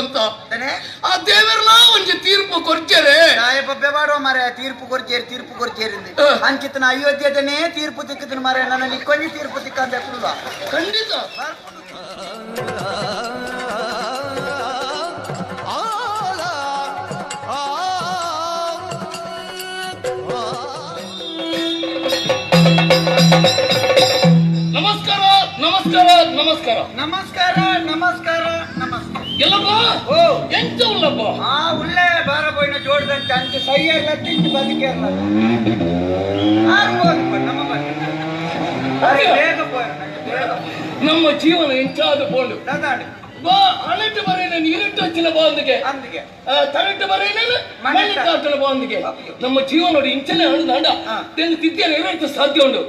ಪಂತ ಆ ದೇವರ್ಲಾ ಒಂಜಿ ತೀರ್ಪು ಕೊರ್ಚೇರೆ ಪಬ್ಬೆ ಮಾಡುವ ಮಾರ ತೀರ್ಪು ಕೊರ್ಚೇರಿ ತೀರ್ಪು ಕೊರ್ಚೇರಿ ಅಂಚಿತನ ಅಯೋಧ್ಯದನೇ ತೀರ್ಪು ತಿಕ್ಕುತ್ತಿನ ಮಾರ ನನ್ನ ನಿಕ್ಕೊಂಜಿ ತೀರ್ಪು ತಿಕ್ಕಂತ ಖಂಡಿತ. ನಮಸ್ಕಾರ ನಮಸ್ಕಾರ ನಮಸ್ಕಾರ ನಮಸ್ಕಾರ ನಮಸ್ಕಾರ ನಮಸ್ಕಾರ. ಎಲ್ಲಪ್ಪ ಓ ಎಂತ ಉಳ್ಳಪ್ಪ ಆ ಉಳ್ಳೆ ಬಾರ ಬೋಯ್ನ ಜೋಡ್ದಂತೆ ಅಂಚೆ ಸೈಯಲ್ಲ ತಿಂಚು ಬದುಕೆ ಅಲ್ಲ ನಮ್ಮ ಬೇಗ ಪೋಯ್ ನಮ್ಮ ಜೀವನ ಎಂಚಾದ ಪೋಂಡು ಬಾ ಹಣೆಟ್ಟು ಬರೇನೆ ನೀರಿಟ್ಟು ಹಚ್ಚಿನ ಬಾಂದಿಗೆ ಅಂದಿಗೆ ತರಟ್ಟು ಬರೇನೆ ಮಲ್ಲಿಕಾರ್ಜುನ ಬಾಂದಿಗೆ ನಮ್ಮ ಜೀವನ ನೋಡಿ ಇಂಚನೆ ಹಣ್ಣು ದಾಂಡ ತೆಂದು ತಿದ್ದಿಯಲ್ಲ ಏನಾಯ್ತು ಸಾಧ್ಯ ಉಂಟು.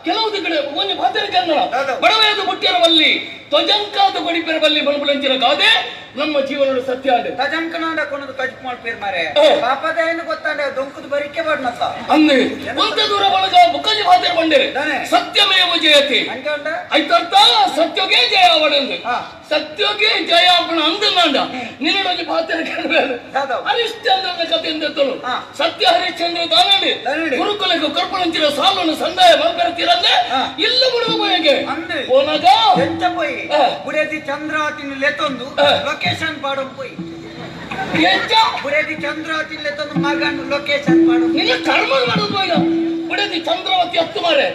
ಕೆಲವು ಕಡೆ ಒಂದು ಪಾತ್ರ ಕನ್ನಡ ಬಡವೇದು ಮುಟ್ಟಿರಬಲ್ಲಿ ತ್ವಜಂಕಾದ ಕೊಡಿಪೆರ ಬಲ್ಲಿ ಬಣಬುಳಂಚಿನ ಗಾದೆ ನಮ್ಮ ಜೀವನದ ಸತ್ಯ ಆದ ತಜಂಕನಾಂಡ ಕೊನದು ಕಜ್ ಮಾಡ್ಪೇರ್ ಮಾರೆ ಪಾಪದ ಏನು ಗೊತ್ತಾಂಡೆ ದೊಂಕುದು ಬರಿಕೆ ಬಡ್ನತ್ತ ಅಂದೆ ಒಂದೇ ದೂರ ಒಳಗ ಬುಕ್ಕಲ್ಲಿ ಪಾತ್ರ ಬಂಡೇರಿ ಸತ್ಯಮೇವ ಜಯತಿ ಐತರ್ಥ ಸತ್ಯಗೆ ಜಯ ಅವಡಂದು ಸತ್ಯಗೆ ಜಯ ಅಪ್ಪಣ ಅಂದನಾಂಡ ನಿನ್ನೊಂದು ಪಾತ್ರ ಕೇಳಬೇಡ ಹರಿಶ್ಚಂದ್ರನ ಕಥೆಯಿಂದ ಎತ್ತಲು ಸತ್ಯ ಹರಿಶ್ಚಂದ್ರ ದಾನಡಿ ಗುರುಕುಲಕ್ಕೆ ಕರ್ಪಣಂಚಿನ ಸಾಲನ್ನು ಸಂದಾಯ ಮಲ್ಪೆರತೀರಂದ್ರೆ ಇಲ್ಲ ಬಿಡುವ ಬಯಗೆ ಹೋನಾಗ ಎಂತ ಪೋಯಿ ಬುಡೇದಿ ಚಂದ್ರಾವತಿನ ಲೆತ್ತೊಂದು ಲೊಕೇಶನ್ ಪಾಡೋ ಪೋಯಿ ಎಂಚ ಬುಡೇದಿ ಚಂದ್ರಾವತಿ ಲೆತ್ತೊಂದು ಮಗನ್ ಲೊಕೇಶನ್ ಪಾಡೋ ನಿನ್ನ ಕರ್ಮ ಮಾಡೋದು ಹೋಯ್ನ ಬುಡದಿ ಚಂದ್ರವತಿ ಹತ್ತು ಮಾರೆ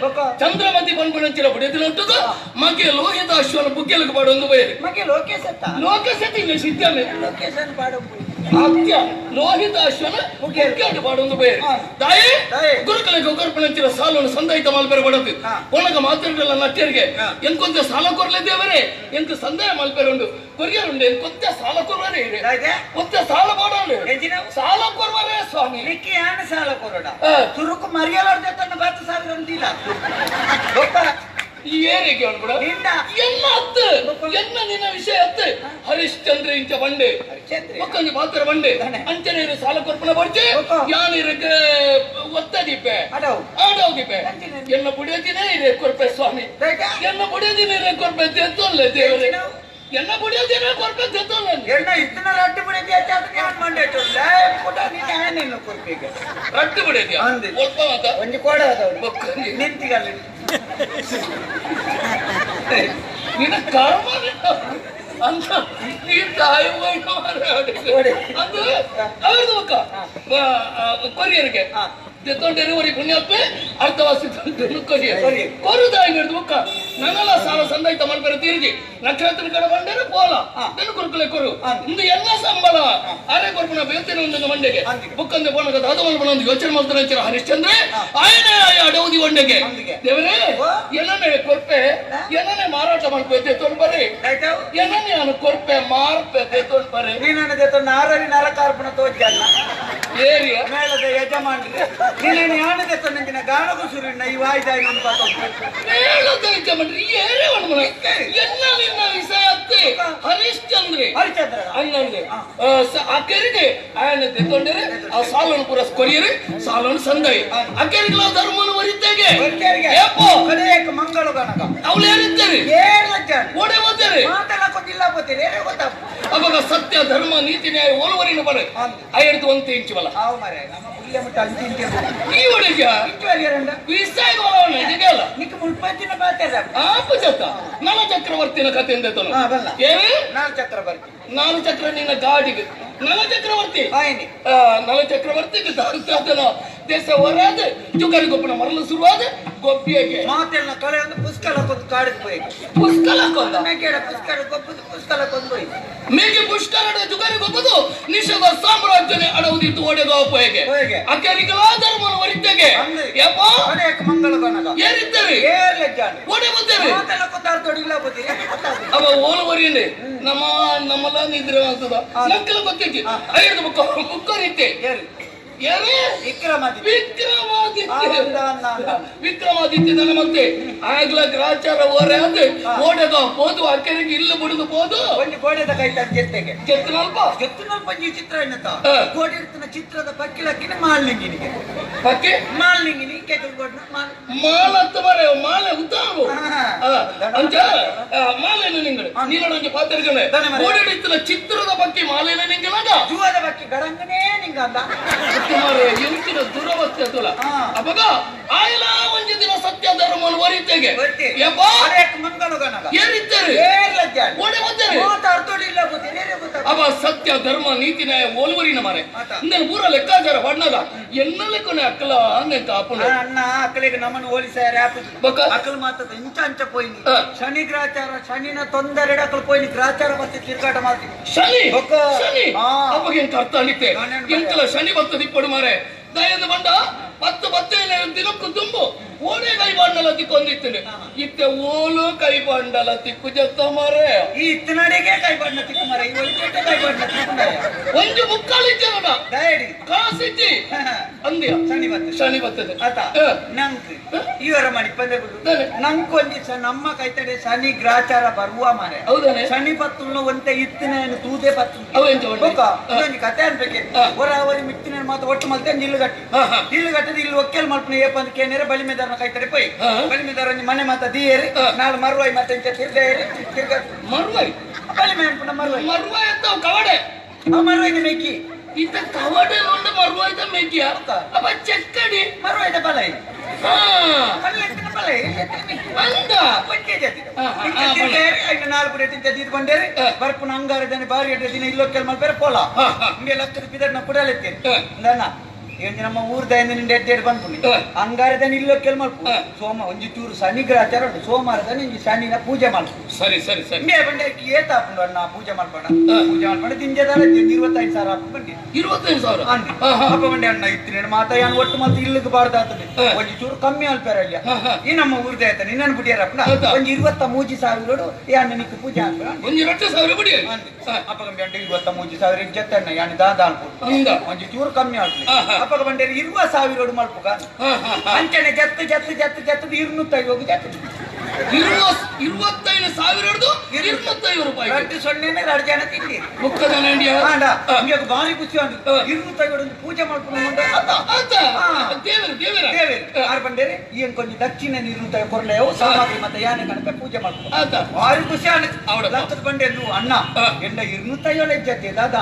ಚಂದ್ರಮತಿ ಬಂದ್ಬಿಡಂಚಿನ ಬುಡದಿ ಲೊಟ್ಟುದು ಮಗೆ ಲೋಹಿತ ಅಶ್ವನ ಬುಗ್ಗೆಲಕ್ಕೆ ಪಾಡೊಂದು ಬಯಲು ಮಗೆ ಲೋಕೇಶ್ ಲೋಕೇಶ್ ಇಲ್ಲ ಸಿದ್ಧಮೆ ಲೊಕೇಶನ್ ಪಾಡೋ ಪೋಯಿ ಅತ್ಯ ಲೋಹಿತ ಅಶ್ವನ ಬುಗ್ಗೆಲಕ್ಕೆ ಪಾಡೊಂದು ಬಯಲು ತಾಯಿ ಗುರುಕುಲಕ್ಕೆ ಒಗ್ಗರ್ಪಣಂಚಿನ ಸಾಲನ್ನು ಸಂದಾಯಿತ ಮಲ್ಪೆರೆ ಬಡದು ಒಣಗ ಮಾತಾಡಲ್ಲ ನಟ್ಟಿಯರಿಗೆ ಎಂಕೊಂತ ಸಾಲ ಕೊರ್ಲೆ ದೇವರೇ ಎಂತ ಸಂದಾಯ ಮಲ್ಪೆರೆ ಉಂಡು ಕೊರಿಯರ್ ಉಂಡು ಎಂಕೊಂತ ಸಾಲ ಕೊರ್ವರೇ ಒಂತ ಸಾಲ ಪಾಡೋಣ ಸಾಲ ಕೊರ್ವರೇ ಸ್ವಾಮಿ ನಿಕ್ಕಿ ಯಾನ ಸಾಲ ಕೊರೋಡ ತುರುಕು ಮರಿಯಲಾರ್ದೆ ತನ್ನ 10,000 ಅಂತಿಲ್ಲ ಈ ಏರಿಗೆ ಕೂಡ ಎನ್ನ ಹತ್ತು ಎನ್ನ ನಿನ್ನ ವಿಷಯ ಹತ್ತು ಹರಿಶ್ಚಂದ್ರ ಇಂಚ ಬಂಡೆ ಒಕ್ಕೊಂಜಿ ಪಾತ್ರ ಬಂಡೆ ಅಂಚನೆ ಸಾಲ ಕೊರ್ಪಣ ಬರ್ಚೆ ಯಾನಿರಕ್ಕೆ ಒತ್ತದೀಪೆ ಆಡೋದಿಪೆ ಎನ್ನ ಬುಡಿಯೋದಿನೇ ಇದೆ ಕೊರ್ಪೆ ಸ್ವಾಮಿ ಎನ್ನ ಬುಡಿಯೋದಿನೇ ಇದೆ ಕೊರ್ಪೆ ತೆತ್ತೊಲ್ಲೆ ದೇವರೇ ಎನ್ನ ಬುಡಿಯೋದಿನೇ ಕೊರ್ಪೆ ತೆತ್ತೊಲ್ಲೆ ಎಣ್ಣ ಇತ್ತನ ರಡ್ಡು ಬುಡಿಯೋದಿ ಮಂಡೆ ಕೊರ್ಪೆಗೆ ರಡ್ಡು ಬುಡಿಯೋದಿ ಒಲ್ಪ ಮಾತ ಒಂಜಿ ಕೋಡ ನಿಂತಿಗಲ್ಲಿ ನಿನ್ನ ಕರ್ಮ ಅಂತ ನೀ ತಾಯಿ ಅಂದ್ರೆ ಅವ್ರದ್ದು ಮಕ್ಕ ಕೊರಿಯರ್ಗೆ ದೆತ್ತೊಂಡೇರಿ ಒರಿ ಪುಣ್ಯಾತ್ಮೆ ಅರ್ಥವಾಸಿ ಕೊರಿಯರ್ ಕೊರು ತಾಯಿ ಹಿಡಿದು ಮಕ್ಕ ನನ್ನೆಲ್ಲ ಸಾಲ ಸಂದಾಯ್ತ ಮಲ್ಪೆರ ತೀರ್ಗಿ ನಕ್ಷತ್ರ ಕಡೆ ಬಂಡೇರು ಪೋಲ ಬೆನ್ನು ಕುರುಕುಲೆ ಕೊರು ಇಂದು ಎಲ್ಲ ಸಂಬಳ ಅರೆ ಕೊರ್ಪಣ ಬೇತೇನೆ ಒಂದು ಮಂಡೆಗೆ ಬುಕ್ಕಂದೆ ಪೋಣಗ ದಾದ ಮಲ್ಪಣ ಒಂದು ಯೋಚನೆ ಮಾಡ್ತಾನೆ ಹರಿಶ್ಚಂದ್ರೆ ಆಯನೇ ಅಡೌದಿ ಒಂಡೆಗೆ ದೇವರೇ ಏನನ್ನೇ ಕೊರ್ಪೆ ಏನನ್ನೇ ಮಾರಾಟ ಮಾಡ್ಪೆ ತೊಂಡ್ ಬರ್ರಿ ಏನನ್ನೇ ನಾನು ಕೊರ್ಪೆ ಮಾರ್ಪೆ ತೊಂಡ್ ಬರ್ರಿ ನೀನನ್ನ ತೊಂಡ ಆರರಿ ನರಕಾರ್ಪಣ ತೋಜ್ಗಲ್ಲ ಏರಿಯ ಮೇಳದ ಯಜಮಾನ್ರಿ ನೀನೇನು ಯಾನದೆ ತೊಂದಿನ ಗಾನಗೂ ಸುರಿಣ್ಣ ಈ ವಾಯ್ದಾಯಿ ಮೇಳದ ಯಜಮಾನ್ರಿ ಏರೇ ಒಂದು ಎಲ್ಲ ನಿನ್ನ ವಿಷಯ ಅತ್ತೆ ಹರಿಶ್ಚಂದ್ರಿ ಹರಿಶ್ಚಂದ್ರ ಹಂಗಂದ್ರೆ ಆ ಕೆರೆಗೆ ಆಯನ ತೆತ್ತೊಂಡರೆ ಆ ಸಾಲನ್ನು ಪೂರ ಕೊರಿಯರಿ ಸಾಲನ್ನು ಸಂದಾಯಿ ಆ ಕೆರೆಗಳ ಧರ್ಮನು ಒರಿತೆಗೆ ಮಂಗಳು ಗಣಕ ಅವಳು ಏರಿದ್ದಾರೆ ಓಡೆ ಹೋಗ್ತಾರೆ ಮಾತಾಡಕ್ಕೊಂದಿಲ್ಲ ಗೊತ್ತಿಲ್ಲ ಏನೇ ಗೊತ್ತಾಗ ಅವಾಗ ಸತ್ಯ ಧರ್ಮ ನೀತಿ ನ್ಯಾಯ ಓಲುವರಿನ ಬರ ಐದು ಒಂತ ಇಂಚು ಬಲ ಹಾವು ಮರೆ ನಮ್ಮ ಪುಲ್ಯ ಮುಟ್ಟ ಅಂಚು ಇಂಚು ಈ ಒಡೆಗೆ ನಿಕ್ಕ ಮುಲ್ಪಂಚಿನ ಬಾತೆ ಆ ಪುಜತ ನಲ ಚಕ್ರವರ್ತಿನ ಕಥೆಯಿಂದ ಏನು ನಾಲ್ ಚಕ್ರವರ್ತಿ ನಾಲ್ ಚಕ್ರ ನಿನ್ನ ಗಾಡಿಗೆ ನಲ ಚಕ್ರವರ್ತಿ ನಲ ಚಕ್ರವರ್ತಿಗೆ ದೇಶ ಹೊರಾದ ಜುಗರಿ ಗೊಪ್ಪನ ಮರಳು ಶುರುವಾದ ಗೊಪ್ಪಿಯಗೆ ಮಾತೆಲ್ಲ ಕಳೆ ಒಂದು ಪುಷ್ಕಲ ಕೊಂದು ಕಾಡಿಗೆ ಪೋಯಿ ಪುಷ್ಕಲ ಕೊಂದ ಮೇಕೆಡ ಪುಷ್ಕಲ ಗೊಪ್ಪದು ಪುಷ್ಕಲ ಕೊಂದು ಪೋಯಿ ಮೇಕೆ ಪುಷ್ಕಲ ಜುಗರಿ ಗೊಪ್ಪದು ನಿಷದ ಸಾಮ್ರಾಜ್ಯನೇ ಅಡವುದಿತ್ತು ಒಡೆದ ಪೋಯಗೆ ಅಕೆರಿಗಳ ಧರ್ಮನ ಒರಿತೆಗೆ ಯಪ್ಪ ಮಂಗಳ ಗಣಗ ಏರಿದ್ದಾರೆ ಏರ್ ಲಜ್ಜಾನೆ ಓಡೆ ಬಂದರೆ ಮಾತೆಲ್ಲ ಕೊಂದಾರ ತೊಡಿಲ್ಲ ಗೊತ್ತಿಲ್ಲ ಅವ ಓಲು ಒರಿಯಂಡೆ ನಮ್ಮ ನಮ್ಮಲ್ಲ ನಿದ್ರೆ ಅಂತದ ನಕ್ಕಲ ಗೊತ್ತೈತಿ ಐದು ಬುಕ್ಕ ಬುಕ್ಕರಿತ್ತೆ ವಿಕ್ರಮಾದಿತ್ಯ ಮತ್ತೆ ಆಗ್ಲ ಗ್ರಾಚಾರ ಓರೆ ಅಂದ್ರೆ ಓಡದ ಪೋದು ಅಕ್ಕರಿಗೆ ಇಲ್ಲ ಬಿಡುದು ಪೋದು ಒಂದು ಗೋಡೆದ ಕೈತ ಜೊತೆಗೆ ಕೆತ್ತನಲ್ಪ ಕೆತ್ತನಲ್ಪ ಚಿತ್ರ ಎನ್ನತ ಗೋಡೆ ಇರ್ತನ ಚಿತ್ರದ ಪಕ್ಕಿಲಕ್ಕಿನ ಮಾಲ್ನಿಂಗಿನಿಗೆ ಪಕ್ಕಿ ಮಾಲ್ನಿಂಗಿನಿ ಮಾಲತ್ತು ಮಾರೆ ಮಾಲೆ ಉದ್ದಾವು ಅಂಚ ಮಾಲೆನು ನಿಂಗಳು ನೀನೊಂದು ಪಾತ್ರಿಗಳೇ ಓಡಾಡಿತ್ತಿನ ಚಿತ್ರದ ಬಗ್ಗೆ ಮಾಲೆನ ನಿಂಗಳಾಗ ಜೂವದ ಬಗ್ಗೆ ಗಡಂಗನೇ ನಿಂಗ ಅಂದ ಮಾರೆ ಎಂಚಿನ ದುರವಸ್ಥೆ ತುಲ ಅವಾಗ ಆಯಲ ಒಂಜಿ ದಿನ ಸತ್ಯ ಧರ್ಮವನ್ನು ಒರಿತೆಗೆ ಏರಿದ್ದಾರೆ ಅವ ಸತ್ಯ ಧರ್ಮ ನೀತಿ ನ್ಯಾಯ ಓಲ್ವರಿನ ಮಾರೆ ಇಂದನ್ ಪೂರ ಲೆಕ್ಕಾಚಾರ ಬಣ್ಣದ ಎನ್ನಲೆ ಕೊನೆ ಅಕ್ಕಲ ಅಂದ ಅಪ್ಪನ ಅಣ್ಣ ಅಕ್ಕಲಿಗೆ ನಮ್ಮನ್ನು ಹೋಲಿಸಾರೆ ಅಕ್ಕಲು ಮಾತದ ಇಂಚ ಅಂಚ ಪೋಯಿನಿ ಶನಿ ಗ್ರಾಚಾರ ಶನಿನ ತೊಂದರೆ ಅಕ್ಕಲು ಪೋಯಿನಿ ಗ್ರಾಚಾರ ಮತ್ತೆ ತಿರುಗಾಟ ಮಾಡ್ತೀನಿ ಶನಿ ಶನಿ ಅಪ್ಪಗೆ ಎಂತ ಅರ್ಥ ಅನಿತೆ ಎಂತಲ ಶನಿ ಬರ್ತದೆ ಇಪ್ಪಡು ಮಾರೆ ದಯದ ಬಂಡ ಪತ್ತು ಪತ್ತೆ ದಿನಕ್ಕೂ ತುಂಬು ಓನೇ ಕೈ ಬಾಂಡಲ ತಿಕ್ಕೊಂದಿತ್ತೇನೆ ಇತ್ತೆ ಓಲು ಕೈ ಬಾಂಡಲ ತಿಕ್ಕು ಜತ್ತ ಮಾರೆ ಈ ಇತ್ತನಡೆಗೆ ಕೈ ಬಾಂಡ ತಿಕ್ಕು ಮಾರೆ ಈ ಒಲಿಕೆಟ್ಟೆ ಕೈ ಬಾಂಡ ತಿಕ್ಕು ಮಾರೆ ಒಂದು ಮುಕ್ಕಾಲಿಜ್ಜನ ದಯಡಿ ಕಾಸಿಜ್ಜಿ ಅಂದ್ಯ ಶನಿ ಬರ್ತದೆ ಶನಿ ಬರ್ತದೆ ಆತ ನಂಕ್ ಇವರ ಮಣಿ ಪಂದೆ ಬಿಡು ನಂಕ್ ಒಂದಿ ನಮ್ಮ ಕೈತಡೆ ಶನಿ ಗ್ರಾಚಾರ ಬರುವ ಮಾರೆ ಹೌದಾನೆ ಶನಿ ಬತ್ತುಳ್ನ ಒಂತೆ ಇತ್ತಿನ ತೂದೆ ಬತ್ತು ಇನ್ನೊಂದು ಕತೆ ಅನ್ಬೇಕೆ ಹೊರ ಅವರಿ ಮಿತ್ತಿನ ಮಾತು ಒಟ್ಟು ಮಲ್ತೆ ನಿಲ್ಲು ಗಟ್ಟಿ ನಿಲ್ಲು ಗಟ್ಟದ ಇಲ್ಲಿ ಒಕ್ಕೆಲ್ ಮಲ್ಪನ ಏಪ ಅಂತ ಕೇನೇರೆ ಬಲಿಮೆದಾರನ ಕೈತಡೆ ಪೋಯ್ ಬಲಿಮೆದಾರ ಮನೆ ಮಾತ ದಿಯೇರಿ ನಾಳೆ ಮರುವಾಯಿ ಮತ್ತೆ ತಿರ್ಗೇರಿ ತಿರ್ಗ ಮರುವಾಯಿ ಬಲಿಮೆ ಅನ್ಪುನ ಮರುವಾಯಿ ಮರುವಾಯಿ ಅಂತ ಕವಡೆ ಮರುವಾಯಿದ ಮೇಕಿ ಇತ್ತ ಕವಡೆ ಉಂಡು ಮರುವಾಯ್ದ ಮೇಕಿಯ ಅಪ್ಪ ಚೆಕ್ಕಡಿ ಮರುವಾಯ್ದ ಬಲೈ ಬರ್ಪುನ ಅಂಗಾರ ಬಾರಿ ದಿನ ಇಲ್ಲೊಕ್ಕೆಲ್ ಮಲ್ಪೇರೆ ಪೋಲ ಇಂಗೆ ಲಕ್ಕದ ಪಿದಡ್ನ ಕುಡಲೆತ್ತೇರಿ ನನ್ನ ನಮ್ಮ ಊರ್ದ ನಿಂಡೆ ಎಡ್ಡೆಡ್ ಬಂದ್ಪುನಿ ಅಂಗಾರದನ ಇಲ್ಲೊಕ್ಕೆಲ್ ಮಲ್ಪು ಸೋಮ ಒಂಜಿ ಚೂರು ಶನಿ ಗ್ರಹಚಾರ ಉಂಟು ಸೋಮವಾರದನ ಇಂಜಿ ಶನಿನ ಪೂಜೆ ಮಲ್ಪು ಸರಿ ಸರಿ ಸರಿ ಇಂಗೆ ಬಂಡೆ ಏತಾಪುಂಡು ಅಣ್ಣ ಪೂಜೆ ಮಲ್ಪಣ ಪೂಜೆ ಮಲ್ಪಣ ತಿಂಜದಾರ 25,000 ಹಾಕು ಬಂಡಿ 25,000 ಅಂದೆ ಅಪ್ಪ ಬಂಡೆ ಅಣ್ಣ ಇತ್ತಿನ ಮಾತ ಯಾನ್ ಒಟ್ಟು ಮತ್ತೆ ಇಲ್ಲಿಗೆ ಬಾರ್ದಾತದೆ ಒಂಜಿ ಚೂರು ಕಮ್ಮಿ ಅಲ್ಪೇರ ಅಲ್ಲಿ ಈ ನಮ್ಮ ಊರ್ದ ಆಯ್ತಾನೆ ನಿನ್ನನ್ನು ಬುಡಿಯಾರಪ್ಪನ ಒಂಜಿ 23,000 ಈ ಅಣ್ಣ ನಿಕ್ಕು ಪೂಜೆ ಹಾಕ್ಬೇಡ ಒಂಜಿ 2,000 ಬುಡಿ ಅಪ್ಪ ಕಂಬಿ ಅಂಡ 23,000 ಇಜ್ಜತ್ತಣ್ಣ ಯಾನ್ ದಾದ ಅನ್ಪು ಒಂಜಿ ಚೂರು ಕಮ್ಮಿ ಆಗ್ಲಿ ಅಪ್ಪಗ ಬಂಡೇರಿ 20,000 ಮಲ್ಪುಗ ಅಂಚನೆ ಜತ್ತು ಜತ್ತು ಜತ್ತು ಜತ್ತು 250 ಜತ್ತು 25,000 250 ರೂಪಾಯಿ ಎರಡು ಸೊನ್ನೆ ಎರಡು ಜನ ತಿಂಡಿ ಮುಕ್ಕ ಜನ ಇಂಡಿಯಾಗ ಭಾರಿ ಖುಷಿ ಉಂಟು 250 ಪೂಜೆ ಮಾಡ್ಕೊಂಡು ದೇವರು ದೇವರ ದೇವರು ಆರು ಬಂಡೇರಿ ಏನ್ ಕೊಂಚ ದಕ್ಷಿಣ 250 ಕೊರ್ಲೆವು ಸಾಮಗ್ರಿ ಮತ್ತೆ ಯಾನೆ ಕಣಪ ಪೂಜೆ ಮಾಡ್ಕೊಂಡು ಭಾರಿ ಖುಷಿ ಆಗುತ್ತೆ ಲಕ್ಕದ ಬಂಡೇರು ಅಣ್ಣ ಎಂಡ 250 ಜೊತೆ ದಾದ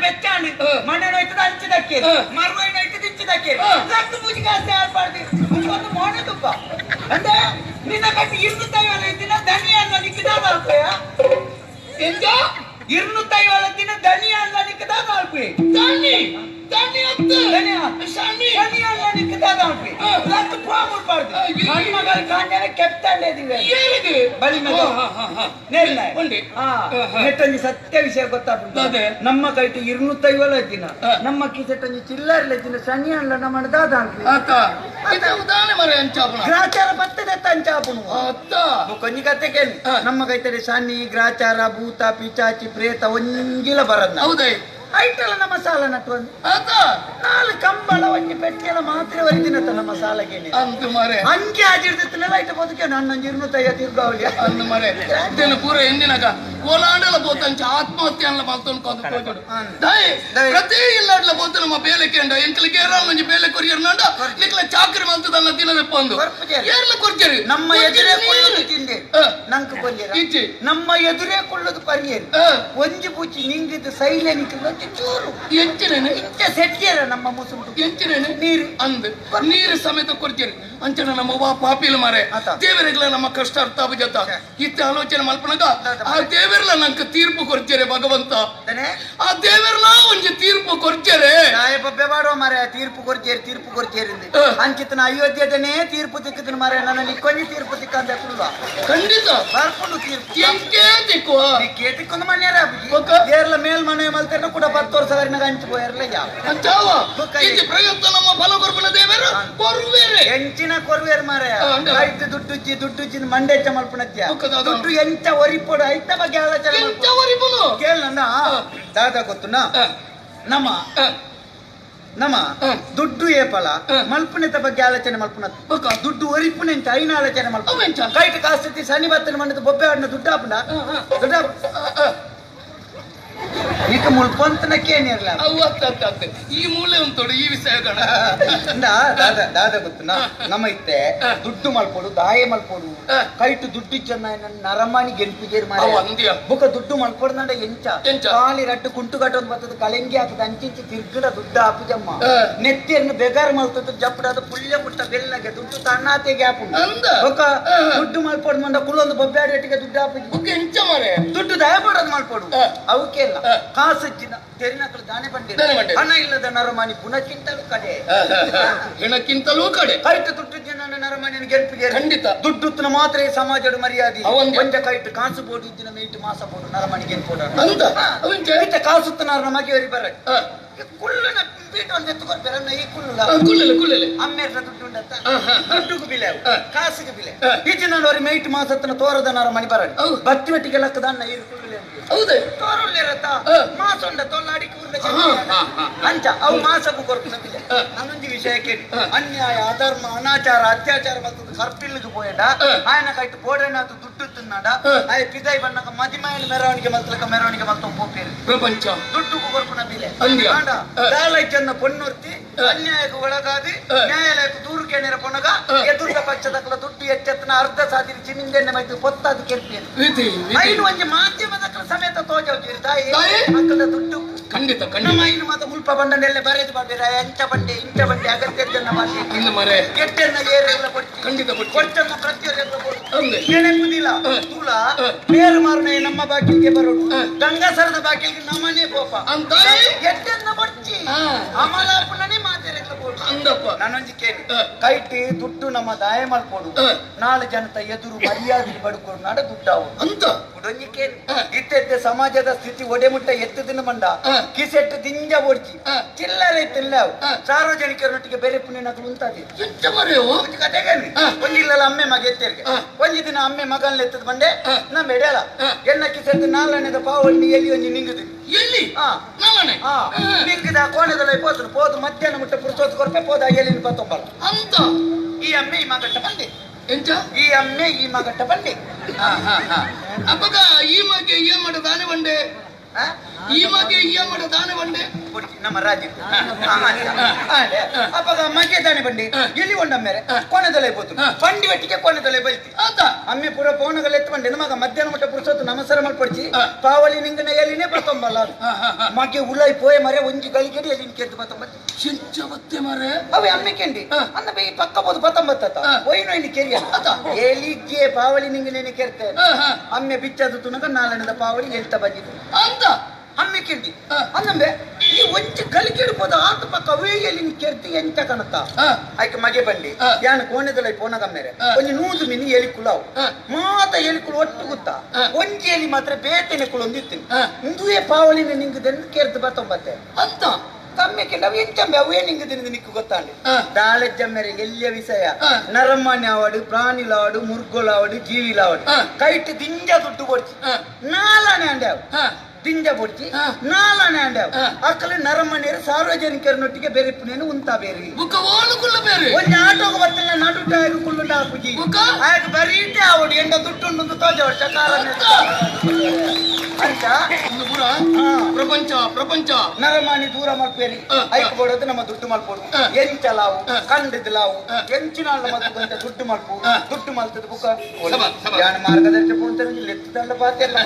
ಬೆಚ್ಚಾಣಿ ಮಣ್ಣು ಹೋಯ್ತದ ಹಂಚಿದಕ್ಕೆ ಮರುವೈನ ಹೋಯ್ತದ ಇಚ್ಚಿದಕ್ಕೆ ಲಕ್ಕ ಪೂಜೆ ಕಾಸೆ ಆಡ್ಬಾರ್ದು ಒಂದು ಮೋನೆ ತುಪ್ಪ ಅಂದ್ರೆ ನಿನ್ನ ಕಟ್ಟಿ 250 ದಿನ ದನಿ ಅನ್ನ ನಿಕ್ಕದ ಅಲ್ಪಯ ಎಂತ 250 ದಿನ ದನಿ ಅನ್ನ ನಿಕ್ಕದ ಅಲ್ಪಿ ದನಿ ದನಿ ಅತ್ತ ದನಿ ಶನಿ ಶನಿ ಅನ್ನ ನಿಕ್ಕದ ಅಲ್ಪಿ ಲಕ್ಕ ಪಾಮುಡ್ಬಾರ್ದು ಮಣ್ಮಗಳ ಕಾಂಜನೆ ಕೆಪ್ತಾಂಡೇದಿವೆ ಏನಿದೆ ಬಲಿ ಮೇಲೆ ನೇರ್ಲ ಉಂಡಿ ನೆಟ್ಟೊಂಜಿ ಸತ್ಯ ವಿಷಯ ಗೊತ್ತಾಗ್ತದೆ ನಮ್ಮ ಕೈಟು 250 ದಿನ ನಮ್ಮ ಕಿಸೆಟ್ಟೊಂಜಿ ಚಿಲ್ಲರ್ಲ ದಿನ ಶನಿ ಅಲ್ಲ ನಮ್ಮ ದಾದ ಆತ ಇದು ಉದಾಹರಣೆ ಮರೆ ಅಂಚಾಪಣ ಗ್ರಾಚಾರ ಬರ್ತದೆ ಅಂಚಾಪಣ ಅತ್ತ ಕೊಂಜಿ ಕತೆ ಕೇಳಿ ನಮ್ಮ ಕೈತಡೆ ಶನಿ ಗ್ರಾಚಾರ ಭೂತ ಪಿಚಾಚಿ ಪ್ರೇತ ಒಂಜಿಲ ಬರದ್ ಹೌದೇ ಐಟಲ ನಮ್ಮ ಸಾಲ ನಟ್ಟು ಒಂದು ಆತ ನಾಲ್ ಕಂಬಳ ಒಂಜಿ ಪೆಟ್ಟಿಗೆಲ ಮಾತ್ರ ಒರಿದಿನತ್ತ ನಮ್ಮ ಸಾಲಗೇನೆ ಅಂತು ಮಾರೆ ಅಂಕೆ ಆಜಿರ್ದಿತ್ತಲ್ಲ ಐಟ ಬದುಕೆ ನನ್ನ 250 ತಿರ್ಗಾವಳಿ ಅಂದು ಮಾರೆ ಇದನ್ನು ಪೂರ ಎಂದಿನಾಗ ಕೋಲಾಂಡಲ ಬೋತಂಚ ಆತ್ಮಹತ್ಯೆ ಅಲ್ಲ ಮಾತೊಂದು ಕೋಜೋಡು ದಯ ಪ್ರತಿ ಇಲ್ಲಾಡ್ಲ ಬೋತ ನಮ್ಮ ಬೇಲೆ ಕೇಂಡ ಎಂಕಲ ಕೇರಳ ಒಂಜಿ ಬೇಲೆ ಕೊರಿಯರ್ನಾಂಡ ನಿಕ್ಲ ಚಾಕರಿ ಮಂತದಲ್ಲ ದಿನದೆಪ್ಪಂದು ಏರ್ಲ ಕೊರ್ಜರಿ ನಮ್ಮ ಎದುರೇ ಕೊಳ್ಳುದು ತಿಂದೆ ನಂಕು ಕೊರಿಯರ ಇಜ್ಜಿ ನಮ್ಮ ಎದುರೇ ಕೊಳ್ಳುದು ಪರಿಯರು ಒಂಜಿ ಪೂಚಿ ನಿಂಗಿದ್ದು ಸೈಲೆ ನಿಕ್ಕಿದ್ದು ಒಂಜಿ ಚೂರು ಎಂಚಿನೇನೆ ಇಂಚ ಸೆಟ್ಟಿಯರ ನಮ್ಮ ಮುಸುಂಟು ಎಂಚಿನೇನೆ ನೀರು ಅಂದ್ ನೀರು ಸಮೇತ ಕೊರ್ಜರಿ ಅಂಚನ ನಮ್ಮ ವಾ ಪಾಪಿಲ ಮಾರೆ ದೇವರಿಗ್ಲ ನಮ್ಮ ಕಷ್ಟ ಅರ್ಥ ಜೊತ ಇತ್ತ ಆಲೋಚನೆ ಮಲ್ಪನಗ ಆ ದೇವರ್ಲ ನಂಗೆ ತೀರ್ಪು ಕೊರ್ಜರೆ ಭಗವಂತ ಆ ದೇವರ್ಲ ಒಂಜಿ ತೀರ್ಪು ಕೊರ್ಜರೆ ಬೊಬ್ಬೆ ಮಾಡುವ ಮಾರೆ ತೀರ್ಪು ಕೊರ್ಜೇರಿ ತೀರ್ಪು ಕೊರ್ಜೇರಿ ಅಂಚಿತನ ಅಯೋಧ್ಯದನೇ ತೀರ್ಪು ತಿಕ್ಕದನ ಮಾರೆ ನನ್ನ ಕೊಂಜಿ ತೀರ್ಪು ತಿಕ್ಕಂತ ಕುಲ್ಲ ಖಂಡಿತ ಬರ್ಕೊಂಡು ತೀರ್ಪು ಎಂಕೆ ತಿಕ್ಕುವ ಕೇತಿಕ್ಕೊಂದು ಮನ್ಯಾರ ಏರ್ಲ ಮೇಲ್ ಮನೆ ಮಲ್ತೇನ ಕೂಡ 10 ವರ್ಷ ವರೆಗೆ ಹಂಚು ಪೋಯರ್ಲ ಯಾವ ಅಂಚಾವ ಇದು ಪ್ರಯತ್ನ ನಮ್ಮ ಫಲ ಕೊರ್ಪುನ ದೇವರು ಕೊರುವೇರೆ ಎಂಚಿನ ಕೊರುವೇರು ಮಾರೆ ಐತು ದುಡ್ಡುಜ್ಜಿ ದುಡ್ಡುಜ್ಜಿ ಮಂಡೆಚ್ಚ ಮಲ್ಪುನಜ್ಜ ದುಡ್ಡು ಎಂಚ ಒರಿಪೊಡು ಐತ ಬಗ್ಗೆ ಆಲೋಚನೆ ಎಂಚ ಒರಿಪುನು ಕೇಳ ನನ್ನ ದಾದಾ ಗೊತ್ತುನಾ ನಮ್ಮ ನಮ್ಮ ದುಡ್ಡು ಏಪಲ ಮಲ್ಪುನೆತ ಬಗ್ಗೆ ಆಲೋಚನೆ ಮಲ್ಪುನ ದುಡ್ಡು ಒರಿಪುನೆ ಅಂತ ಐನ ಆಲೋಚನೆ ಮಲ್ಪ ಕೈಟ್ ಕಾಸ್ತಿ ಶನಿ ಬತ್ತನ ಮಣ್ಣದ ಬೊಬ್ಬೆ ಆಡಿನ ದುಡ್ಡು ಹಾಪುನ ದುಡ್ಡು ನಿಕ್ಕ ಮುಲ್ಪಂತನ ಕೇನಿರ್ಲ ಅವು ಅತ್ತ ಅತ್ತ ಅತ್ತ ಈ ಮೂಲೆ ಉಂಟು ಈ ವಿಷಯ ಕಣ ದಾದ ದಾದ ಗೊತ್ತುನಾ ನಮ್ಮ ಇತ್ತೆ ದುಡ್ಡು ಮಲ್ಪೋಡು ದಾಯ ಮಲ್ಪೋಡು ಕೈಟು ದುಡ್ಡು ಚೆನ್ನ ನರಮಾನಿ ಗೆಲ್ಪಿಗೇರ್ ಮಾರ ಬುಕ ದುಡ್ಡು ಮಲ್ಪೋಡು ನಂಡ ಎಂಚ ಕಾಲಿ ರಡ್ಡು ಕುಂಟು ಕಟ್ಟೊಂದು ಬರ್ತದ ಕಳೆಂಗಿ ಹಾಕದ ಅಂಚಿಂಚಿ ತಿರ್ಗಡ ದುಡ್ಡು ಹಾಪುಜಮ್ಮ ನೆತ್ತಿಯನ್ನು ಬೆಗಾರ್ ಮಲ್ತದ ಜಪ್ಪಡಾದ ಪುಳ್ಯ ಮುಟ್ಟ ಬೆಲ್ಲಗೆ ದುಡ್ಡು ತಣ್ಣಾತೆ ಗ್ಯಾಪ್ ಬೊಕ ದುಡ್ಡು ಮಲ್ಪೋಡು ಮಂಡ ಕುಲ್ಲೊಂದು ಬೊಬ್ಬ್ಯಾಡಿ ಒಟ್ಟಿಗೆ ದುಡ್ಡು ಹಾಪುಜಿ ಬುಕ್ ಎಂಚ ಮಾರೆ ದುಡ್ಡು ದಾಯ ಮಾಡೋದು ಮಲ್ಪೋಡು ಅವಕ್ಕೆಲ್ಲ ಕಾಸಜ್ಜಿನ ತೆರಿನಕಲು ದಾನೆ ಬಂಡಿ ಹಣ ಇಲ್ಲದ ನರಮಾನಿ ಪುನಕ್ಕಿಂತಲೂ ಕಡೆ ಹೆಣಕ್ಕಿಂತಲೂ ಕಡೆ ಕೈಟು ದುಡ್ಡು ಜನ ನರಮಾನಿಯನ್ನು ಗೆಲ್ಪಿಗೆ ಖಂಡಿತ ದುಡ್ಡು ಮಾತ್ರ ಈ ಸಮಾಜದ ಮರ್ಯಾದೆ ಒಂಜ ಕೈಟು ಕಾಸು ಬೋಡು ಇದ್ದಿನ ಮೇಟು ಮಾಸ ಬೋಡು ನರಮಾನಿ ಗೆಲ್ಪೋಡ ಅಂತ ಕಾಸುತ್ತನಾರ ನಮಗೆ ಬರ ಕುಳ್ಳುನ ಪೀಠ ಒಂದು ಎತ್ತುಕೊರ್ಪೆರನ್ನ ಈ ಕುಳ್ಳುಲ ಕುಳ್ಳಲೆ ಕುಳ್ಳಲೆ ಅಮ್ಮೇರ್ನ ದುಡ್ಡು ಉಂಡತ್ತ ದುಡ್ಡುಗೂ ಬಿಲೆ ಕಾಸಿಗೆ ಬಿಲೆ ಈಚಿನ ಮೇಟು ಮಾಸತ್ತನ ತೋರದ ನರಮಣಿ ಬರ ಬತ್ತಿ ಮೆಟ್ಟಿಗೆ ಲಕ್ಕದ ಅನ್ನ ಈ ಕುಳ್ಳುಲೆ ಹೌದೇ ತೋರುಳ್ಳಿರತ್ತ ಮಾಸ ಉಂಡ ತೊಲ್ಲಾಡಿ ಕೂರ್ದ ಅಂಚ ಅವು ಮಾಸಕ್ಕೂ ಕೊರ್ಪುನ ಬಿಲೆ ನಾನೊಂದು ವಿಷಯ ಕೇಳಿ ಅನ್ಯಾಯ ಅಧರ್ಮ ಅನಾಚಾರ ಅತ್ಯಾಚಾರ ಮತ್ತು ಕರ್ಪಿಲ್ಲಿಗೆ ಪೋಯಡ ಆಯನ ಕೈಟು ಬೋಡನಾತು ದುಡ್ಡು ತಿನ್ನಡ ಆಯ ಪಿದಾಯಿ ಬಣ್ಣಕ ಮದಿಮಾಯನ ಮೆರವಣಿಗೆ ಮಲ್ತಲಕ ಮೆರವಣಿಗೆ ಮಲ್ತ ಪೋಪೇರು ಪ್ರಪಂಚ ದುಡ್ಡುಗೂ ಕೊರ್ಪುನ ಬಿಲೆ ದಾಲೈಚನ್ನ ಪೊಣ್ಣುರ್ತಿ ಅನ್ಯಾಯಕ್ಕೆ ಒಳಗಾದಿ ನ್ಯಾಯಾಲಯಕ್ಕೆ ದೂರು ಕೇಣಿರ ಪೊನಗ ಎದುರ್ದ ಪಕ್ಷದಕ್ಕಲ ದುಡ್ಡು ಎಚ್ಚೆತ್ತನ ಅರ್ಧ ಸಾಧಿನ ಚಿಮಿಂದೆಣ್ಣೆ ಮೈತು ಪೊತ್ತಾದ ಕೆರ್ಪೇರು ಐನು ಒಂಜಿ ಮಾಧ್ಯಮದಕ್ಕಲ ಸಮೇತ ತೋಜವ್ತೀರಿ ತಾಯಿ ಮಕ್ಕಳ ದುಡ್ಡು ಖಂಡಿತ ನಮ್ಮ ಐನು ಮಾತ ಮುಲ್ಪ ಬಂಡನೆಲ್ಲ ಬರೆದು ಬಾಬೇರ ಎಂಚ ಬಂಡೆ ಇಂಚ ಬಂಡೆ ಅಗತ್ಯದನ್ನ ಮಾಡಿ ಕೆಟ್ಟನ್ನ ಏರೆಲ್ಲ ಕೊಟ್ಟು ಖಂಡಿತ ಕೊಟ್ಟನ್ನ ಪ್ರತಿಯೊರೆಲ್ಲ ಕೊಟ್ಟು ನೆನಪುದಿಲ್ಲ ತುಳ ಬೇರು ಮಾರನೆ ನಮ್ಮ ಬಾಕಿಲ್ಗೆ ಬರೋಡು ಗಂಗಾಸರದ ಬಾಕಿಲ್ಗೆ ನಮ್ಮನೆ ಕೋಪ ಅಂತ ಎಟ್ಟನ್ನ ಬಡ್ಚಿ ಅಮಲಾಪುಣನೇ ಮಾತೆರೆಲ್ಲ ಕೊಡು ಅಂದಪ್ಪ ನಾನೊಂಜಿ ಕೇಳಿ ಕೈಟಿ ದುಡ್ಡು ನಮ್ಮ ದಾಯ ಮಾಡ್ಕೊಡು ನಾಳೆ ಜನತ ಎದುರು ಮರ್ಯಾದೆ ಬಡ್ಕೊಡು ನಾಡ ದುಡ್ಡಾವು ಅಂತ ಉಡೊಂಜಿ ಕೇಳಿ ಇತ್ತೆತ್ತೆ ಸಮಾಜದ ಸ್ಥಿತಿ ಒಡೆ ಮುಟ್ಟ ಎತ್ತದಿನ ಬಂಡ ಕಿಸೆಟ್ಟು ದಿಂಜ ಓಡ್ಚಿ ಚಿಲ್ಲರೆ ತಿಲ್ಲ ಸಾರ್ವಜನಿಕರೊಟ್ಟಿಗೆ ಬೇರೆ ಪುಣ್ಯನಕಲು ಉಂತಾದಿ ಕತೆಗೇನಿ ಒಂದಿಲ್ಲಲ್ಲ ಅಮ್ಮೆ ಮಗ ಎತ್ತೇರಿಗೆ ಒಂಜಿ ದಿನ ಅಮ್ಮೆ ಮಗನ್ ಎತ್ತದ ಬಂಡೆ ನಮ್ಮ ಎಡೆಯಲ್ಲ ಎನ್ನ ಕಿಸೆಟ್ಟು ನಾಲ್ನೆದ ಪಾವಣ್ಣಿ ಎಲ್ಲಿ ಒಂಜಿ ನಿಂಗುದು ಎಲ್ಲಿ ನಿಂಗದ ಕೋಣೆದಲ್ಲ ಪೋತು ಪೋದು ಮಧ್ಯಾಹ್ನ ಮುಟ್ಟ ಪುರುಸೋತ್ ಕೊರ್ಪೆ ಪೋದ ಎಲ್ಲಿ ಪತ್ತೊಂಬಲ್ಲ ಅಂತ ಈ ಅಮ್ಮೆ ಈ ಮಗಟ್ಟ ಬಂದೆ ಎಂಚ ಈ ಅಮ್ಮೆ ಈ ಮಗಟ್ಟ ಬಂದೆ ಅಪ್ಪಗ ಈ ಮಗೆ ಏನ್ ಮಾಡ ದಾನೆ ಬಂಡೆ ಈ ಮಗೆ ಈ ಮಾಡ ದಾನೆ ಬಂಡೆ ನಮ್ಮ ರಾಜ್ಯ ಅಪ್ಪಗ ಮಗೆ ದಾನೆ ಬಂಡಿ ಎಲ್ಲಿ ಒಂಡಮ್ಮೇರೆ ಕೋಣೆದಲ್ಲೇ ಪೋತು ಬಂಡಿ ಒಟ್ಟಿಗೆ ಕೋಣೆದಲ್ಲೇ ಬೈತಿ ಅಮ್ಮೆ ಪೂರ ಪೋಣಗಳ ಎತ್ತು ಬಂಡೆ ನಮಗ ಮಧ್ಯಾಹ್ನ ಮಟ್ಟ ಪುರುಸೋತು ನಮಸ್ಕಾರ ಮಾಡ್ಕೊಡ್ಚಿ ಪಾವಳಿ ನಿಂಗನ ಎಲ್ಲಿನೇ ಬತ್ತೊಂಬಲ್ಲ ಮಗೆ ಉಲಾಯಿ ಪೋಯೆ ಮರೆ ಒಂಜಿ ಗಳಿಗೆಡಿ ಎಲ್ಲಿ ಕೆದ್ದು ಬತ್ತೊಂಬತ್ತಿ ಬತ್ತೆ ಮರೆ ಅವೇ ಅಮ್ಮೆ ಕೆಂಡಿ ಅನ್ನ ಬೈ ಪಕ್ಕ ಬೋದು ಬತ್ತೊಂಬತ್ತ ಒಯ್ನು ಇಲ್ಲಿ ಕೆರಿಯ ಎಲಿಗೆ ಪಾವಳಿ ನಿಂಗನೇನೆ ಕೆರ್ತೇನೆ ಅಮ್ಮೆ ಬಿಚ್ಚದು ತುನಗ ನಾಲ್ನೆದ ಪಾವಳಿ ಎಲ್ತ ಬಂದಿದ್ದು ಅಂತ ಅಮ್ಮೆ ಕೆಂಡಿ ಅನ್ನಂಬೆ ಈ ಒಂಜಿ ಗಳಿಕೆಡು ಪೋದ ಆತ ಪಕ್ಕ ಅವೇ ಎಲ್ಲಿ ಕೆರ್ತಿ ಎಂತ ಕಣತ್ತ ಆಯ್ಕೆ ಮಗೆ ಬಂಡಿ ಯಾನ ಕೋಣೆದಲ್ಲ ಪೋನಗಮ್ಮೇರೆ ಒಂಜಿ ನೂದು ಮಿನಿ ಎಲಿ ಕುಲಾವು ಮಾತ ಎಲಿಕುಳು ಒಟ್ಟು ಗುತ್ತ ಒಂಜಿ ಎಲಿ ಮಾತ್ರ ಬೇತೆನೆ ಕುಳೊಂದಿತ್ತು ಇಂದುವೇ ಪಾವಳಿನ ನಿಂಗದನ್ನು ಕೆರ್ದು ಬತ್ತೊಂಬತ್ತೆ ಅಂತ ತಮ್ಮೆ ಕೆಂಡ ಎಂಚಂಬೆ ಅವೇ ನಿಂಗೆ ತಿಂದು ನಿಕ್ಕು ಗೊತ್ತಾಂಡೆ ದಾಳೆಜ್ಜಮ್ಮೆರೆ ಎಲ್ಲಿಯ ವಿಷಯ ನರಮಾನ್ಯ ಆವಡು ಪ್ರಾಣಿಲಾವಡು ಮುರ್ಗೋಲಾವಡು ಜೀವಿಲಾವಡು ಕೈಟ್ ದಿಂಜ ದುಡ್ಡು ಕೊಡ್ಚಿ ನಾಲ್ನೇ ಅಂಡೆ ಅವು ದಿಂಜ ಬೊಡ್ಚಿ ನಾಲ್ನೇ ಅಂಡೆ ಅವು ಅಕ್ಕಲು ನರಮನೆಯರು ಸಾರ್ವಜನಿಕರನೊಟ್ಟಿಗೆ ಬೇರೆ ಪುಣೆನು ಉಂತಾ ಬೇರೆ ಒಂಜಿ ಆಟೋಗ ಬರ್ತಿಲ್ಲ ನಡು ಟೈರ್ ಕುಳ್ಳುಂಡ ಹಾಕುಜಿ ಆಗ ಬರೀಟೆ ಆವಡು ಎಂಡ ದುಡ್ಡು ತೋಜ ವರ್ಷ ಕಾಲ ಅಂತ ಪ್ರಪಂಚ ಪ್ರಪಂಚ ನರಮಾನಿ ದೂರ ಮಲ್ಪೇರಿ ಐಕ್ ಬೋಡೋದು ನಮ್ಮ ದುಡ್ಡು ಮಲ್ಪೋಡು ಎಂಚ ಲಾವು ಕಂಡದ ಲಾವು ಎಂಚಿನ ಮತ್ತು ದುಡ್ಡು ಮಲ್ಪು ದುಡ್ಡು ಮಲ್ತದ ಬುಕ್ಕ ಯಾನ ಮಾರ್ಗದರ್ಶಕ ಅಂತ ಲೆತ್ತದಲ್ಲ ಬಾತೆಲ್ಲ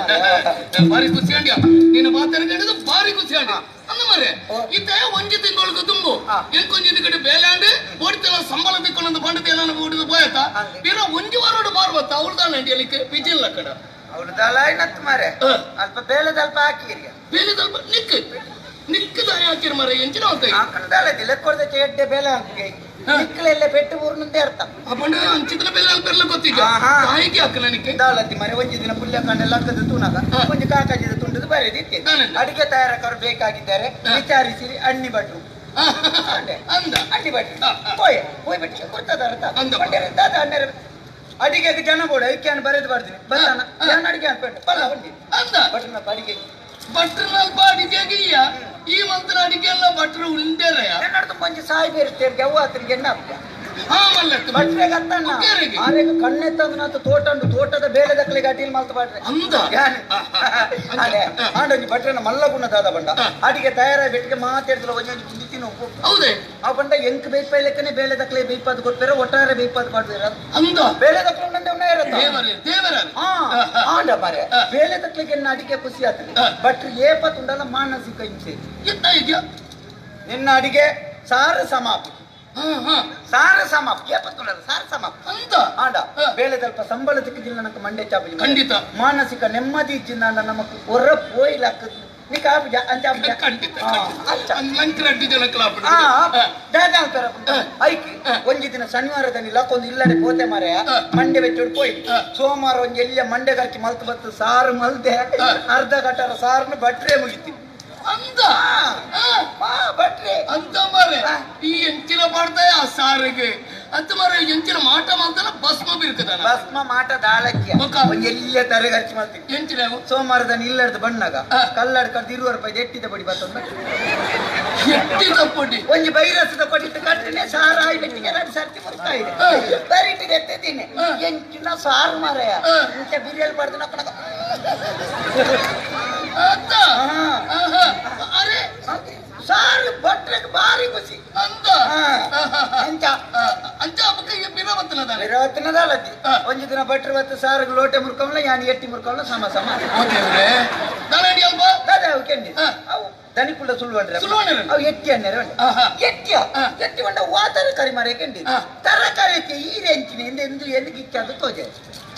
ಬಾರಿ ಖುಷಿ ಅಂಡ್ಯ ನೀನು ಬಾತೆಲ್ಲ ಕೇಳಿದ್ದು ಬಾರಿ ಖುಷಿ ಅಂಡ್ಯ ಅಂದ ಮರೆ ಇತ್ತೆ ಒಂಜಿ ತಿಂಗಳಿಗೆ ತುಂಬು ಎಂಕೊಂಜಿ ಕಡೆ ಬೇಲಾಂಡ್ ಓಡ್ತಿಲ್ಲ ಸಂಬಳ ತಿಕ್ಕೊಂಡು ಬಂಡದ ಎಲ್ಲ ಓಡಿದು ಪೋಯತ್ತ ಬೇರೆ ಒಂಜಿ ವಾರೋಡು ಬಾರ್ಬತ್ತ ಅವಳು ತಾನೆ ಅಂಡಿಯಲಿಕ್ಕೆ ಬಿಜಿಲ್ಲ ಕಡ ಅವಳು ದಲಾಯ್ನತ್ ಮಾರೆ ಅಲ್ಪ ಬೇಲೆದ ಅಲ್ಪ ಹಾಕಿರಿ ಬೇಲೆದ ಅಲ್ಪ ನಿಕ್ ನಿಕ್ಕದ ಹಾಕಿರಿ ಮಾರೆ ಎಂಚಿನ ಹೋಗ್ತಾ ಹಾಕಂದಾಳದಿಲ್ಲ ಕೊಡ್ದೆ ಎಡ್ಡೆ ಬೇಲೆ ಹಾಕಿ ನಿಕ್ಕಲೆಲ್ಲ ಪೆಟ್ಟು ಊರ್ನಂತೆ ಅರ್ಥ ಅಪ್ಪಂಡ ಅಂಚಿದ್ರ ಬೇಲೆ ಅಲ್ಪ ಗೊತ್ತಿಲ್ಲ ತಾಯಿಗೆ ಹಾಕ ನನಗೆ ದಾಳತಿ ಮರೆ ಒಂಜಿ ದಿನ ಪುಲ್ಯ ಕಂಡೆಲ್ಲ ಹಾಕದ ತೂನಾಗ ಒಂಜಿ ಕಾಕಾಜಿದ ತುಂಡದು ಬರೆದಿತ್ತೆ ಅಡಿಗೆ ತಯಾರಕರು ಬೇಕಾಗಿದ್ದಾರೆ ವಿಚಾರಿಸಿರಿ ಅಣ್ಣಿ ಭಟ್ರು ಅಣ್ಣಿ ಭಟ್ರು ಹೋಯ್ ಹೋಯ್ ಬಿಟ್ಟು ಕೊಡ್ತದ ಅರ್ಥ ದಾದ ಅಣ್ಣರ ಅಡಿಗೆಗೆ ಜನ ಬೋಡ ಐಕ್ಯಾನ್ ಬರೆದು ಬರ್ತೀನಿ ಬಲ್ಲಾನ ಯಾನ್ ಅಡಿಗೆ ಅನ್ಪೆಟ್ಟು ಬಲ್ಲ ಬಂಡಿ ಅಂದ ಭಟ್ರನಪ್ಪ ಅಡಿಗೆ ಭಟ್ರನಲ್ಪ ಅಡಿಗೆಗೆ ಈ ಮಂತ್ರ ಅಡಿಗೆ ಎಲ್ಲ ಭಟ್ರು ಉಂಡೇರಯ್ಯ ಕನ್ನಡದ ಒಂಜಿ ಸಾಯಿ ಬೇರೆ ಅವ್ವ ಆತನಿಗೆ ಎಣ್ಣ ಹಾಕ್ತ ಕಣ್ಣೆತ್ತಂದು ನಾತು ತೋಟ ಉಂಟು ತೋಟದ ಬೇಳೆ ದಕ್ಕಲಿಗೆ ಅಟೀಲ್ ಮಲ್ತು ಪಾಡ್ರೆ ಅದೇ ಆಂಡೊಂಜಿ ಭಟ್ರನ ಮಲ್ಲ ಗುಣದಾದ ಬಂಡ ಅಡಿಗೆ ತಯಾರಾಗಿ ಬೆಟ್ಟಿಗೆ ಮಾತಾಡ್ತಲ್ಲ ಒಂಜೊಂಜಿ ಬುಂದಿ ತಿನ್ನು ಹೌದೇ ಆ ಬಂಡ ಎಂಕ್ ಬೇಯ್ಪ ಲೆಕ್ಕನೆ ಬೇಳೆ ದಕ್ಕಲೆ ಬೇಯ್ಪಾದ ಕೊಡ್ಪೇರ ಒಟ್ಟಾರೆ ಬೇಯ್ಪಾದ ಪಾಡ್ಬೇರ ಅಂದ ಬೇಳೆ ದಕ್ಕಲೆ ಉಂಡೆ ಇರತ್ತ ಆಂಡ ಮಾರೆ ಬೇಳೆ ದಕ್ಕಲಿಗೆ ಅಡಿಗೆ ಖುಷಿ ಆಗ್ತದೆ ಭಟ್ರು ಏಪ ತುಂಡಲ್ಲ ಮಾನಸಿಕ ಹಿಂಸೆ ನಿನ್ನ ಅಡಿಗೆ ಸಾರು ಸಮಾಪ್ತಿ ಸಾರ ಸಮಾಪ್ ಏಪತ್ತುಂಡಲ್ಲ ಸಾರ ಸಮಾಪ್ ಅಂತ ಆಂಡ ಬೇಳೆ ಸ್ವಲ್ಪ ಸಂಬಳ ತಿಕ್ಕಿದಿಲ್ಲ ನಕ್ಕ ಮಂಡೆ ಚಾಪಿ ಖಂಡಿತ ಮಾನಸಿಕ ನೆಮ್ಮದಿ ಇಚ್ಚಿಂದ ನಮಕ್ ಹೊರ ಪೋಯಿಲಾಕ ಐಕಿ ಒಂಜಿ ದಿನ ಶನಿವಾರದಲ್ಲಿ ಲಕ್ಕೊಂದು ಇಲ್ಲಡೆ ಪೋತೆ ಮಾರಾಯ ಮಂಡೆ ಬೆಚ್ಚೋಡು ಪೋಯಿ ಸೋಮವಾರ ಒಂಜಿ ಎಲ್ಲಿಯ ಮಂಡೆ ಕರ್ಕಿ ಮಲ್ತು ಬತ್ತು ಸಾರು ಮಲ್ದೆ ಅರ್ಧ ಗಂಟರ ಸಾರನ್ನು ಬಟ್ರೆ ಮುಗಿತಿ ಅಂದ ಬಟ್ರೆ ಅಂತ ಮಾರೆ ಈ ಎಂಚಿನ ಮಾಡ್ತಾ ಆ ಸಾರಿಗೆ ಅಂತ ಮಾರೆ ಎಂಚಿನ ಮಾಟ ಮಾಡ್ತಾನ ಭಸ್ಮ ಬೀರ್ಕದಾನ ಭಸ್ಮ ಮಾಟ ದಾಳಕ್ಕೆ ಒಂಜಿ ಎಲ್ಲಿಯ ತರೆ ಖರ್ಚು ಮಾಡ್ತೀನಿ ಎಂಚಿನ ಸೋಮವಾರದ ಇಲ್ಲಡ್ದು ಬಣ್ಣಗ ಕಲ್ಲಾಡ್ ಕಡ್ದು 20 ರೂಪಾಯಿ ಎಟ್ಟಿದ ಬಡಿ ಬರ್ತದ ಎಟ್ಟಿದ ಪೊಡಿ ಒಂಜಿ ಬೈರಸದ ಕೊಟ್ಟಿಟ್ಟು ಕಟ್ಟಿನೆ ಸಾರು ಆಯಿ ಬೆಟ್ಟಿಗೆ ಎರಡು ಸರ್ತಿ ಮುರ್ತಾ ಇದೆ ಬರಿಟಿಗೆ ಎತ್ತಿದ್ದೀನಿ ಎಂಚಿನ ಸಾರು ಮಾರಾಯ ಇಂಚ ಬಿರಿಯಾನಿ ಪಡ್ದು ನಕ್ಕನಕ ಅರೆ ಸಾರು ಭಟ್ರಿಗೆ ಭಾರಿ ಖುಷಿ ಅಂದ ಅಂಚ ಅಂಚ ಬಕ್ಕ ಬಿರವತ್ತನದ ಬಿರವತ್ತನದಲ್ಲದಿ ಒಂಜಿ ದಿನ ಭಟ್ರು ಬತ್ತು ಸಾರಿಗೆ ಲೋಟೆ ಮುರ್ಕೊಂಡ್ಲ ಯಾನ್ ಎಟ್ಟಿ ಮುರ್ಕೊಂಡ್ಲ ಸಮ ಸಮ ಅವು ದನಿಕುಳ್ಳ ಸುಳ್ಳು ಅವು ಎಟ್ಟಿ ಅಣ್ಣರ ಎಟ್ಟಿಯ ಎಟ್ಟಿ ಬಂಡ ವಾ ತರಕಾರಿ ಮಾರೇ ಕೆಂಡಿ ತರಕಾರಿ ಈ ರೆಂಚಿನ ಎಂದು ಎಂದು ಗಿಚ್ಚಾದ ತೋಜೆ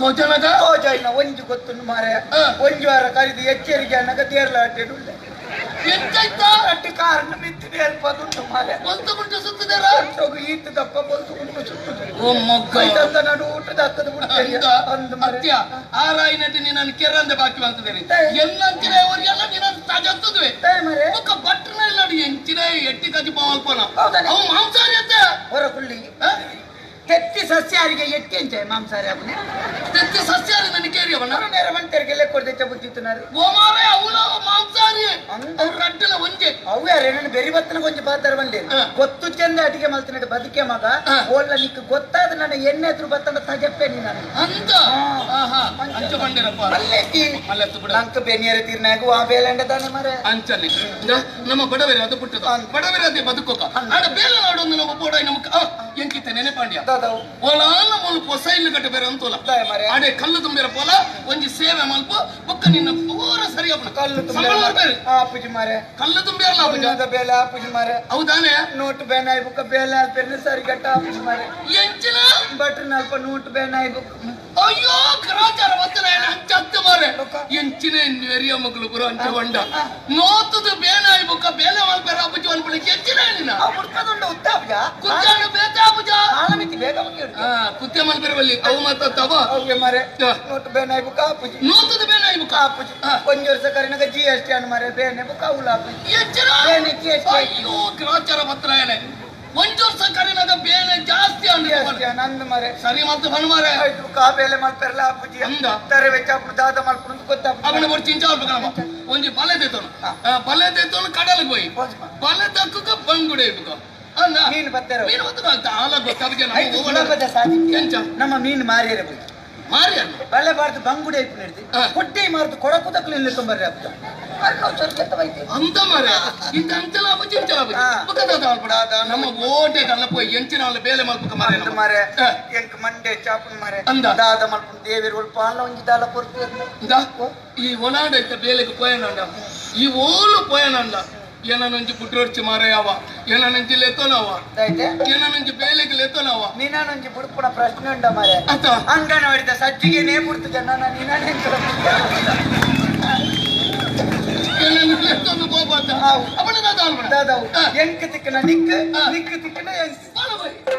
ತೋಜನಗ ತೋಜ ಒಂಜಿ ಗೊತ್ತುಂಡು ಮಾರೆ ಒಂಜಿ ವಾರ ಕರಿದು ಎಚ್ಚರಿಕೆ ಅನ್ನಗ ತೇರ್ಲ ಅಡ್ಡೆಡು ಅಟ್ಟಿ ಕಾರಣ ಮಿತ್ತಿನ ಹೇಳ್ಪದುಂಟು ಮಾರೆ ಬೊಲ್ತು ಗುಂಟು ಸುತ್ತಿದಾರ ಈತ ದಪ್ಪ ಬೊಲ್ತು ಗುಂಟು ಸುತ್ತುದು ಓ ಮೊಗ್ಗ ನಡು ಊಟದ ಹಕ್ಕದ ಅಂದ ಅತ್ಯ ಆ ರಾಯಿನಟಿ ನೀನು ಕೆರಂದೆ ಬಾಕಿ ಮಾಡ್ತಿದ್ದೀರಿ ಎಲ್ಲಂಚಿನ ಅವರಿಗೆಲ್ಲ ನೀನು ತಜತ್ತುದ್ವೆ ಬೊಕ್ಕ ಭಟ್ರನ ಇಲ್ಲ ಎಂಚಿನ ಎಟ್ಟಿ ಕಜಿ ಪಾವಲ್ಪನ ಅವು ಮಾಂಸಾರಿ ಅತ್ತೆ ಹೊರ ಕುಳ್ಳಿ ತೆತ್ತಿ ಸಸ್ಯಾರಿಗೆ ಎಟ್ಟಿ ಅಂಚೆ ಮಾಂಸಾರಿ ಅವನೇ ತೆತ್ತಿ ಸಸ್ಯಾರಿ ನನಗೆ ಕೇರಿ ಅವನ ನೇರ ಮಂಟರಿಗೆ ಕೊಡ್ದೆ ಬುದ್ಧಿತ್ತನಾರು ಓ ಮಾರೆ ಅವನ ಮಾಂಸಾರಿ ಅವ್ರ ರಡ್ಡಲ ಒಂಜೆ ಅವು ಯಾರು ನನ್ನ ಬೆರಿ ಬತ್ತನ ಕೊಂಚ ಪಾತ್ರ ಬಂದೆ ಗೊತ್ತು ಚಂದ ಅಡಿಗೆ ಮಲ್ತಿನ ಬದುಕೆ ಮಗ ಓಲ್ಲ ನಿಕ್ ಗೊತ್ತಾದ ನನ್ನ ಎಣ್ಣೆ ಹತ್ರ ಬತ್ತಂಡ ತಜಪ್ಪೆ ನೀ ನಾನು ಅಂತ ಅಂಚ ಬಂದಿರಪ್ಪ ಮಲ್ಲೆತ್ತಿ ಮಲ್ಲೆತ್ತು ಬಿಡ ಲಂಕ ಬೆನಿಯರ ತೀರ್ನಾಗ ಆ ಬೇಲಂಡ ತಾನೆ ಮರೆ ಅಂಚನೆ ನಮ್ಮ ಬಡವರ ಅದು ಪುಟ್ಟದ ಬಡವರ ಅದೇ ಬದುಕೋಕ ಆಡ ಬೇಲೆ ನಾಡೊಂದು ನಮ್ಮ ಬೋಡ ನಮಕ್ ಎಂಕಿತ್ತೆ ನೆನೆ ಪಾಂಡ್ಯ ಓಲಾನ ಮೂಲು ಪೊಸ ಇಲ್ಲು ಕಟ್ಟ ಬೇರೆ ಅಂತೋಲ ಆಡೆ ಕಲ್ಲು ತುಂಬಿರ ಪೋಲ ಒಂಜಿ ಸೇವೆ ಮಲ್ಪ ಬೊಕ್ಕ ನಿನ್ನ ಪೂರ ಸರಿ ಅಪ್ಪನ ಕಲ್ಲು ಸಂಬಳ ಬೇರೆ ಆಪುಜಿ ಮಾರೆ ಕಲ್ಲು ತುಂಬಿರಲ್ಲ ಆಪುಜಿ ಬೇಲೆ ಆಪುಜಿ ಮಾರೆ ಹೌದಾನೆ ನೋಟು ಬೇನಾಯ್ ಬುಕ್ಕ ಬೇಲೆ ಆಲ್ಪೆರ್ನ ಸರಿ ಗಟ್ಟ ಆಪುಜಿ ಮಾರೆ ಎಂಚಿನ ಬಟ್ರ್ ನಲ್ಪ ನೋಟು ಬೇನಾಯ್ ಬುಕ್ ಅಯ್ಯೋ ಗ್ರಾಚಾರ ಬತ್ತನ ಅಂಚತ್ತು ಮಾರೆ ಎಂಚಿನ ಎರಿಯ ಮಗಳು ಗುರು ಅಂಚ ಬಂಡ ನೋತುದು ಬೇನಾಯ್ ಬುಕ್ಕ ಬೇಲೆ ಮಲ್ಪೆರ ಆಪುಜಿ ಅನ್ಪುಣ ಎಂಚಿನ ನಿನ್ನ ಹುಡ್ಕದುಂಡು ಉತ್ತಾಪುಜ ಕುತ್ತಾಡು ಬೇತೆ ಆಪುಜ ಆಳಮಿತಿ ಬೇಗ ಕುತ್ತೆ ಮಲ್ಪೆರವಲ್ಲಿ ಅವು ಮಾತಾವ ಅವು ಮಾರೆ ನೋಟು ಬೇನಾಯ್ ಬುಕ್ಕ ಆಪುಜಿ ನೋತುದು ಬೇನಾಯ್ ಬುಕ್ಕ ಆಪುಜಿ ಒಂಜಿ ವರ್ಷ ಕರಿನಗ ಜಿ ಎಸ್ ಟಿ ಅನ್ ಮಾರೆ ಬೇನೆ ಬುಕ್ಕ ಅವಳು ಆಪುಜಿ ಎಂಚಿನ ಬೇನೆ ಜಿ ಎಸ್ ಟಿ ಅಯ್ಯೋ ಗ್ರಾಚಾರ ಬತ್ತನ ಒಂಜಿ ವರ್ಷ ಕರಿನಗ ಬೇನೆ ಜಾಸ್ತಿ ನಂದು ಮಾರೆ ಸರಿ ಮತ್ತು ಬನ್ ಮಾರೆ ಆಯ್ತು ಕಾ ಬೇಲೆ ಮಲ್ಪೆರ್ಲ ಆಪುಜಿ ಅಂದ ತರೆ ವೆಚ್ಚ ಆಪುಡು ದಾದ ಮಲ್ಪುಡು ಗೊತ್ತಾಪುಜಿ ಅವನ ಬೊಡ್ ಚಿಂಚ ಆಲ್ಪಕನಮ್ಮ ಒಂಜಿ ಬಲೆ ದೇತೋನು ಬಲೆ ದೇತೋನು ಕಡಲಿಗೆ ಹೋಯಿ ಬಲೆ ದಕ್ಕುಗ ಬಂಗುಡೆ ಇಬ್ಬುಕ ಅಂದ ಮೀನು ಬತ್ತೆರ ಮೀನು ಬತ್ತ ಆಲ ಗೊತ್ತಾಪುಜಿ ಆಯ್ತು ಸುಲಭದ ಸಾಧ್ಯ ಎಂಚ ನಮ್ಮ ಮೀನು ಮಾರಿಯರ ಬುದ್ಧಿ ಮಾರಿಯ ಬಲೆ ಬಾರ್ದು ಬಂಗುಡೆ ಇಪ್ಪು ಹಿಡ್ದು ಕೊಟ್ಟೆ ಮಾರ್ದು ಕೊಡಕು ದಕ್ಕಲು ಇಲ್ಲಿ ತೊಂಬರ್ರಿ ಆಪುಜ ಅಂತ ಮಾರ ಇಂತ ಅಂಚಲ ಆಪುಜಿ ಇಂಚಲ ಆಪುಜಿ ಬೊಕ್ಕ ದಾದ ಆಲ್ಪಡ ನಮ್ಮ ಓಟೆ ಕಲ್ಲ ಪೋಯಿ ಎಂಚಿನ ಬೇಲೆ ಮಲ್ಪಕ ಮಾರೆ ಅಂದ ಮಾರೆ ಎಂಕ್ ಮಂಡೆ ಚಾಪುನ ಮಾರೆ ಅಂದ ದಾದ ಮಲ್ಪುನ ದೇವಿರು ಒಲ್ಪ ಅಲ್ಲ ಒಂಜಿ ದಾಲ ಕೊರ್ತು ಇಂದ ಈ ಒನಾಡ ಇತ್ತ ಬೇಲೆಗೆ ಪೋಯನಂಡ ಈ ಓಲು ಪೋಯನಂಡ ಏನನೊಂಜಿ ಪುಟ್ರೋಡ್ಚಿ ಮಾರಯವ ಏನನೊಂಜಿ ಲೆತ್ತೋನವ ಏನನೊಂಜಿ ಬೇಲೆಗೆ ಲೆತ್ತೋನವ ನೀನಾನೊಂಜಿ ಬುಡ್ಪುನ ಪ್ರಶ್ನೆ ಉಂಡ ಮಾರೆ ಅತ್ತ ಅಂಗನವಾಡಿದ ಸಜ್ಜಿಗೆನೇ ಬುಡ್ತು ಜನ ನೀನಾನೆ ಎಂಕ್ ತಿಕ್ಕನ ನಿಕ್ ನಿಕ್ ತಿಕ್ಕನ ಎಂಕ್.